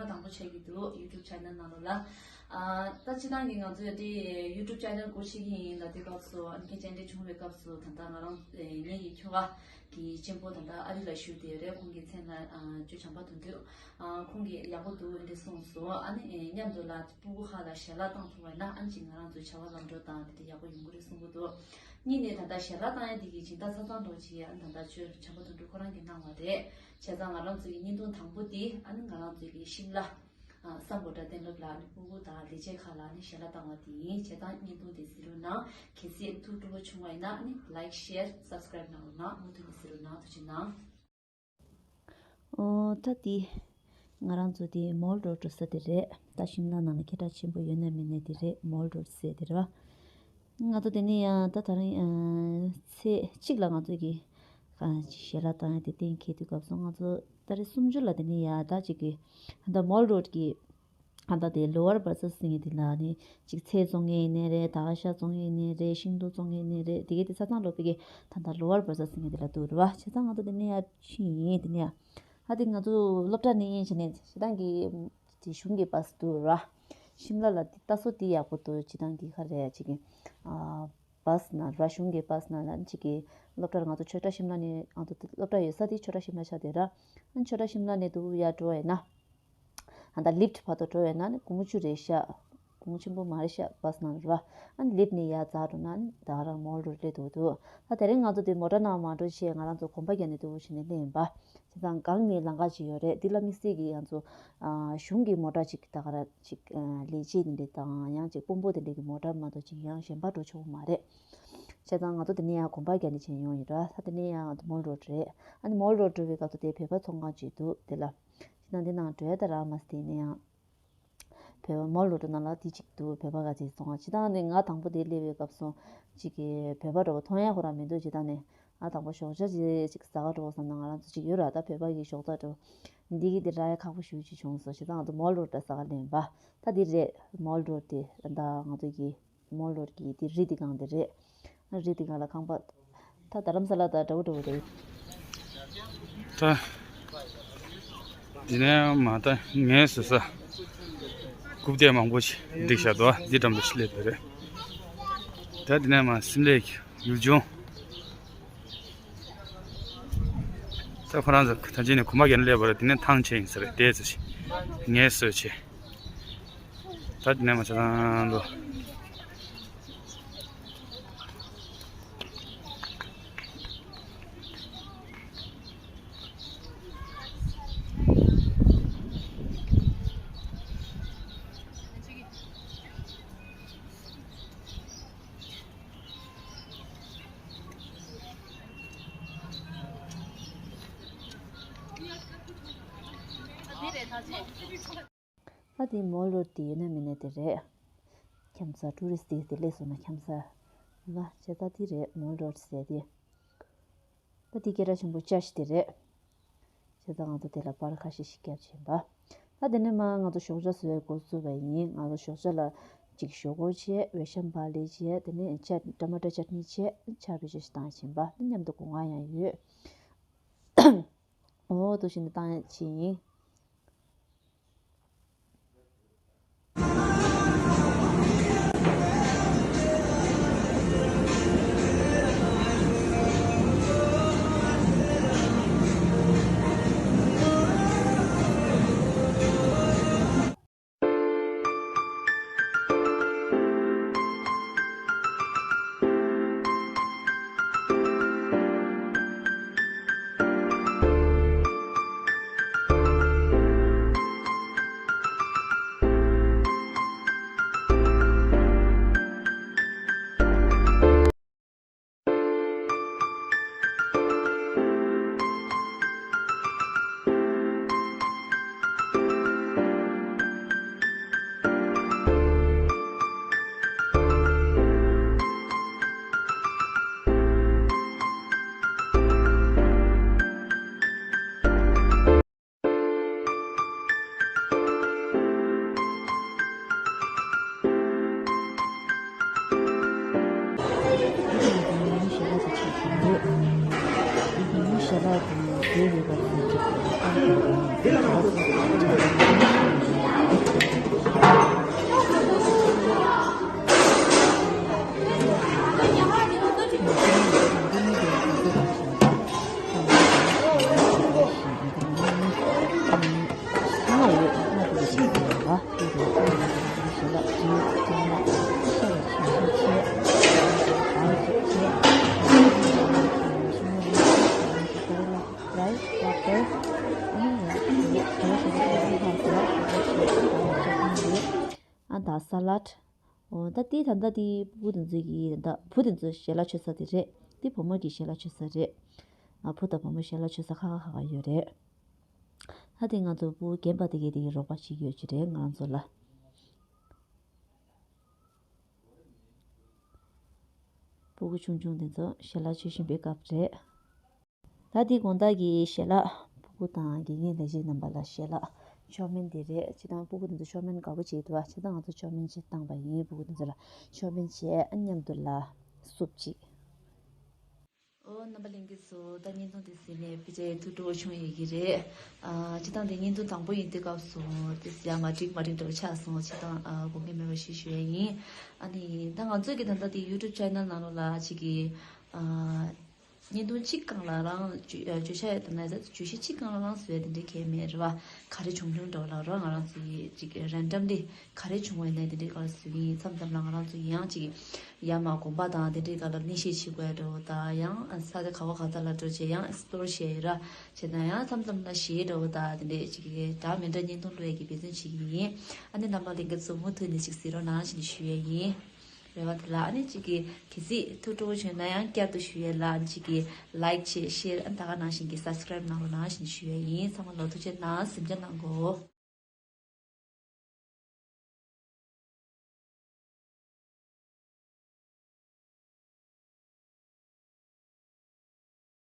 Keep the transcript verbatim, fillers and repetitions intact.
དང་པོ་ཆགས་ཀྱི་འདུག YouTube channel ནང་ལོགས་ལ། ཨ་ད་སྤྱིར་བཏང་གི་ང་ཚོས་དེ་YouTube channel སྒོ་ཕྱེ་གི་ཡིན་ལབ་དུས་སྐབས་སུ། ཨ་ནི་སྐད་ཆ་འདྲི་བྱུང་བའི་སྐབས་སུ། ད་ལྟ་ང་རང་ཨེ་ངེད་ཀྱི་ཁྱོ་ག་གི་གཅེན་པོ་ད་ལྟ་ཨ་རི་ལ་བཞུགས་བསྡད་ཡོད་རེད། ཁོང་གི་མཚན་ལ་ཨ་ཅོ་བྱམས་པ་དོན་གྲུབ། ཨ་ཁོང་གིས་ཡག་པོ་འདུག་འདི་གསུངས་སོང་། ཨ་ནི་ཨེ་མཉམ་དུ་ལ་སྤུ་གུ་ཁག་ལ་ཞལ་ལག་བཏང་ཐུབ་པ་ཡིན་ན། ཨ་ནི་ཅིག་ང་རང་ཚོའི་བྱ་བ་ལམ་འགྲོ་དང་དེ་འདྲ་ཡག་པོ་ཡོང་གི་རེད་གསུང་གི་འདུག། གཉིས་ནས་ད་ལྟ་ཞལ་ལག་བཏང་ཡ་དེ་གི་སྦྱིན་བདག་ཆ་ཚང་འགྲོ་བྱེད་ཡ། ཨ་ནི་ད་ལྟ་ཅོ་བྱམས་པ་དོན་གྲུབ་ཁོ་རང་གིས་གནང་བ་རེད། བྱས་ཙང་ང་རང་ཚོ་གི་བརྙན་ཐུང་དང་པོ་འདི། ཨ་ནི་ང་རང་ཚོ་གི་ཤིམ་ལ་ཨ་སམ་བྷོ་ཊ་གཏན་སློབ་ལ། ཨ་ནི་སྤུ་གུ་དང་ལས་བྱེད་ཁག་ལ་ཨ་ནི་ཞལ་ལག་བཏང་བ་དེ་ཡིན། བྱས་ཙང་བརྙན་ཐུང་དེ་གཟིགས་རོགས་གནང་། གལ་སྲིད་ཐུགས་སྤྲོ་པོ་བྱུང་བ་ཡིན་ན། ཨ་ནི་like, share, subscribe གནང་རོགས་གནང་། མུ་མཐུད་ནས་གཟིགས་རོགས་གནང་། ཐུགས་རྗེ་གནང་། ཨོ་ད་དེ་ང་རང་ཚོ་དེ་མོལ་རོཌ་འགྲོ་ས་དེ་རེད། ད་ཤིམ་ལ་ནང་ལ་སྐད་གྲགས་ཆེན་པོ་ཡོད་ན་མེད་ན་དེ་རེད། མོལ་རོཌ་ཟེར་དེ་རེད་བ། ང་ཚོ་དེ་ནས་ཡང་ད་ད་རིང་ཨ་ཚེས་གཅིག་ལ་ང་ཚོ་གི་ཨ་ཞལ་ལག་བཏང་ཡ་དེ་གཏན་འཁེལ་དུས་སྐབས་སུ། ང་ཚོ་ད་རེས་སུམ་ཅུ་ལ་དེ་ནས་ཡ་ད་ཅིག་གི་ད་མོལ་རོཌ་གི་ཨ་ད་དེ་ལོ་ཝར་བར་སར་ཟེར་མཁན་དེ་ལ་ནི་ཅིག་ཚལ་བཙོང་མཁན་ཡིན་ནའི་རེད། ད་ཤ་བཙོང་མཁན་ཡིན་ནའི་རེད། ཤིང་ཏོག་བཙོང་མཁན་ཡིན་ནའི་རེད། དེ་གའི་དེ་ཆ་ཚང་ལོ་པི་གི་ད་ད་ལོ་ཝར་བར་སར་ཟེར་མཁན་དེ་ལ་འདུག་རེད་བ། བྱས་ཙང་ང་ཚོ་དེ་ནས་ཡ་ཕྱིན་ཡིན། དེ་ནས་ཡ་ཨ་དེ་ང་ཚོ་སློབ་གྲྭ་ནས་ཡིན་བྱས་ནས་ཞེ་སྡང་གི་དེ་གཞུང་གི་བྷ་སི་འདུག་ར། ཤིམ་ལ་ལ་དེ་ལྟ་སོ་དེ་ཡག་པོ་འདུག། སྤྱིར་བཏང་གི་ག་རེ་ཅིག་གི་ཨ་བྷ་སི་ནང་ར། གཞུང་གི་བྷ་སི་ནང་ལ་ཅིག་གི་སློབ་གྲྭར་ང་ཚོ་ཆོས་གྲྭ་ཤིམ་ལ་ནས། ང་ཚོ་སློབ་གྲྭ་ཡོད་ས་དེ་ཆོས་གྲྭ་ཤིམ་ལ་ཆགས་བསྡད་ར། ཨ་ཆོས་གྲྭ་ཤིམ་ལ་ནས་འདུག་ཡར་འགྲོ་བ་ཡིན་ན། ཨ་ད་ལིཕ་ཊི་བར་དུ་འགྲོ་བ་ཡིན་ན་ནི་སྒོར་མོ་བཅུ་རེད་ཤག། སྒོར་མོ་ཆེན་པོ་མ་རེད་ཤག་བྷ་སི་ནང་ར། ཨ་ནི་ལིཕ་ཊི་ནས་ཡར་འཛེགས་འགྲོ་ན་ནི་ད་ག་རང་མོལ་རོཌ་སླེབས་འདུག་འདུག། ད་དེ་རིང་ང་ཚོ་དེ་མོ་ཊ་ནང་མ་འགྲོ་བྱས་ང་རང་ཚོ་གོམ་པ་བརྒྱབ་ནས་འདུག་བྱས་ནས་སླེབས་ཡིན་པ། བྱས་ཙང་སྒང་ནས་ལམ་ཁ་ཅིག་ཡོད་རེད། འདི་ལ་དམིགས་བསལ་གྱི་ང་ཚོ་ཨ་གཞུང་གི་མོ་ཊ་ཅིག་ད་ག་རང་ཅིག་ཨ་ལས་བྱེད་དེ་འདྲ་དང་། ཡང་ཅིག་དཔོན་པོ་དེ་འདྲ་གི་མོ་ཊ་མ་གཏོགས་ཅིག་ཡང་གཞན་པ་འགྲོ་ཆོག་གི་མ་རེད། བྱས་ཙང་ང་ཚོ་དེ་ནས་ཡང་གོམ་པ་བརྒྱབ་ནས་ཕྱིན་ཡོང་ཡིན་ར། ད་དེ་ནས་ཡང་ང་ཚོ་མོལ་རོཌ་རེད། ཨ་ནི་མོལ་རོཌ་འགྲོ་བའི་སྐབས་སུ་དེ་བོད་པ་ཚོང་ཁང་ཅིག་འདུག། དེ་ལ་ཕྱི་ནང་འདི་ནང་འགྲོ་ཡ་ད་རག་མ་སོང་། དེ་ཡིན་ན་ཡང་བོད་པ་མོལ་རོཌ་ནང་ལ་དེ་གཅིག་འདུག། བོད་པ་ག་ཚོད་ཚོང་ཁང་། སྤྱིར་བཏང་ནས་ང་དང་པོ་དེ་སླེབས་པའི་སྐབས་སུ་གཅིག་གི་བོད་པ་འདྲ་པོ་མཐོང་ཡ་ཁོ་རང་མི་འདུག། སྤྱིར་བཏང་ནས་ང་དང་པོ་ཞོགས་ཇ་ཅིག་ཅིག་ཟ་ག་འགྲོ་བསམ་ན། ང་རང་ཚོ་ཅིག་ཡོད་ར། ད་བོད་པ་གི་ཞོགས་ཇ་འདྲ་པོ་འདི་གི་དེ་རག་ཡ་ཁག་པོ་ཞེ་པོ་ཅིག་བྱུང་སོང་། བྱས་ཙང་ང་ཚོ་མོལ་རོཌ་ཟ་ག་སླེབས་པ། ད་འདི་རེད་མོལ་རོཌ་དེ། ད་ང་ཚོ་གི་མོལ་རོཌ་གི་དེ་རི་དེ་སྒང་དེ་རེད། རི་དེ་སྒང་ལ་ཁང་པ། ད་རྡ་རམ་ས་ལ་དང་འདྲ་པོ་འདྲ་པོ་རེད། ད་འདི་ནས་མར་ད་ངལ་གསོ་ས་རྐུབ་སྟེགས་མང་པོ་ཞིག་བསྒྲིགས་བཞག་འདུག། འདི་འགྲམ་དུ་སླེབས་པ་རེད། ད་འདི་ནས་མར་སིམ་ལའི་གི་ཡུལ་ལྗོངས། ད་ཁོ་རང་ཚོ་ད་ཅི་ནས་གོམ་པ་བརྒྱབ་ནས་སླེབས་པ་རེད། དེ་ནས་ཐང་ཆད་ཡིན་ས་རེད། དེ་ཚོ་ཞིག་ངལ་གསོ་བྱས། ད་དེ་ནས་མར་ཆ་ཚང་ལོ། ཨ་དེ་མོལ་རོཌ་དེ་ཡོད་ན་མེད་ན་དེ་རེད། ཁྱམས་ཚ་ཊུ་རི་སི་ཊི་དེ་སླེབས་སོང་ན་ཁྱམས་ཚ་ལ་བྱས། ད་དེ་རེད་མོལ་རོཌ་ཟེར་དེ། ད་དེ་སྐད་གྲགས་ཆེན་པོ་ཅར་ཆི་དེ་རེད། བྱས་ཙང་ང་ཚོ་དེ་ལ་པར་ཁ་ཤས་ཤིག་བརྒྱབ་ཕྱིན་པ། ད་དེ་ནས་མར་ང་ཚོ་ཞོགས་ཇ་བཟོ་བའི་འགོ་བཙུགས་པ་ཡིན། ང་ཚོ་ཞོགས་ཇ་ལ་གཅིག་ཞོག་ཁོག་བྱས། བེ་ཤམ་བྷ་ལི་བྱས། དེ་ནས་ཆ་ཊ་མ་ཊ་ཅཊ་ནི་བྱས། ཆ་བེད་སྤྱོད་ཞིག་བཏང་ཕྱིན་པ། དེ་མཉམ་དུ་སྒོ་ང་ཡང་ཡོད། འོ་དེ་བཞིན་དུ་བཏང་ཡ་ཅིག་ཡིན། ཞལ་ལག་དང་དེ་ཡོད་པ་དང་། འོ་ད་དེ་ད་ལྟ་དེ་སྤུ་གུ་དེ་ཚོ་གི་ད་བུ་དེ་ཚོ་ཞལ་ལག་མཆོད་ས་དེ་རེད། དེ་བུ་མོ་གི་ཞལ་ལག་མཆོད་ས་རེད། ཨ་བུ་དང་བུ་མོ་ཞལ་ལག་མཆོད་ས་ཁག་ཁག་ཁག་ཁག་ཡོད་རེད། ད་དེ་ང་ཚོ་སྤུ་གུ་རྒན་པ་དེ་གས་དེ་གི་རོགས་པ་བྱེད་ཀྱི་ཡོད་ཀྱི་རེད་ང་རང་ཚོ་ལ། སྤུ་གུ་ཆུང་ཆུང་དེ་ཚོ་ཞལ་ལག་མཆོད་བཞིན་པའི་སྐབས་རེད། ད་དེ་དགོང་དག་གི་ཞལ་ལག་སྤུ་གུ་དང་དགེ་རྒན་ལས་བྱེད་རྣམ་པ་ལ་ཞལ་ལག་མཆོད་མེ་འདི་རེད། སྤྱིར་བཏང་སྤུ་གུ་དེ་ཚོ་མཆོད་མེ་དགའ་པོ་བྱེད་འདུག་བ། བྱས་ཙང་ང་ཚོ་མཆོད་མེ་ཅིག་བཏང་པ་ཡིན། སྤུ་གུ་དེ་ཚོ་ལ་མཆོད་མེ་བྱས། ཨ་མཉམ་དུ་ལ་སུབ་ཅིག་འོ་རྣམ་པ་ལྷན་རྒྱས་ཚོ་ད་བརྙན་ཐུང་དེ་གཟིགས་ནས་ཕལ་ཆེར་ཐུགས་སྤྲོ་བོ་བྱུང་ཡོད་ཀྱི་རེད། ཨ་སྤྱིར་བཏང་དེ་བརྙན་ཐུང་དང་པོ་ཡིན་དུས་སྐབས་སུ་དེ་ཡང་མ་འགྲིག་མ་འགྲིག་འདྲ་བོ་ཆགས་སོང་། སྤྱིར་བཏང་ཨ་དགོངས་འགལ་མེད་པ་ཞུ་ཞུ་ཡ་ཡིན། ཨ་ནི་ད་ང་ཚོས་ཀྱི་ད་ལྟ་དེ་YouTube channel་ནང་ལོགས་ལ་ཅིག་གི་ཨ་བརྙན་ཐུང་གཅིག་སྒང་ལ་རང་བརྗོད་བརྗོད་བྱ་ཡོད་དམ་ན་ཟེར། བརྗོད་གཞི་གཅིག་སྒང་ལ་རང་བཟོ་ཡ་དེ་འདྲའི་གལ་མེད་རེད་བ། ག་རེ་བྱུང་བྱུང་འདྲ་བོ་ལ་རང་ང་རང་ཚོ་ཡི་ཅིག་randomly་ག་རེ་བྱུང་བ་ཡིན་ན་དེ་འདྲའི་སྒང་ལ་བཟོ་གི་ཡིན། མཚམས་མཚམས་ལ་ང་རང་ཚོ་ཡང་ཅིག་ཡར་མར་དགོན་པ་དང་དེ་འདྲའི་སྒང་ལ་གླེང་གཞི་བྱེད་དགོས་འདྲ་བོ་དང་། ཡང་ས་ཆ་ག་བ་ག་ས་ལ་འགྲོ་བྱས་ཡང་explore་བྱས་ཡོད་ར། བྱས་ཙང་ཡང་མཚམས་མཚམས་ལ་གཞས་འདྲ་བོ་དང་དེ་འདྲའི་ཅིག་གི་འདྲ་མི་འདྲ་བརྙན་ཐུང་བླུག་ཡ་གི་འབད་བརྩོན་བྱེད་ཀྱི་ཡིན། ཨ་ནི་རྣམ་པ་ལྷན་རྒྱས་ཚོ་མུ་མཐུད་ནས་ཅིག་གཟིགས་རོགས་གནང་ཞེས་ཞུ་ཡ་ཡིན། རེ་བ་དེ་ལ་ཨ་ནི་ཅིག་གི་གལ་སྲིད་ཐུགས་སྤྲོ་བོ་བྱུང་ན་ཡང་བསྐྱར་དུ་ཞུ་ཡས་ལ་ཨ་ཅིག་གི་like་བྱེད་share་ཨ་ད་ག་ནང་བཞིན་གྱི་subscribe་གནང་རོགས་གནང་ཞེས་ཞུ་ཡས་ཡིན། ཚང་མ་ལ་ཐུགས་རྗེ་གནང་། གཟིམ་འཇགས་གནང་གོ།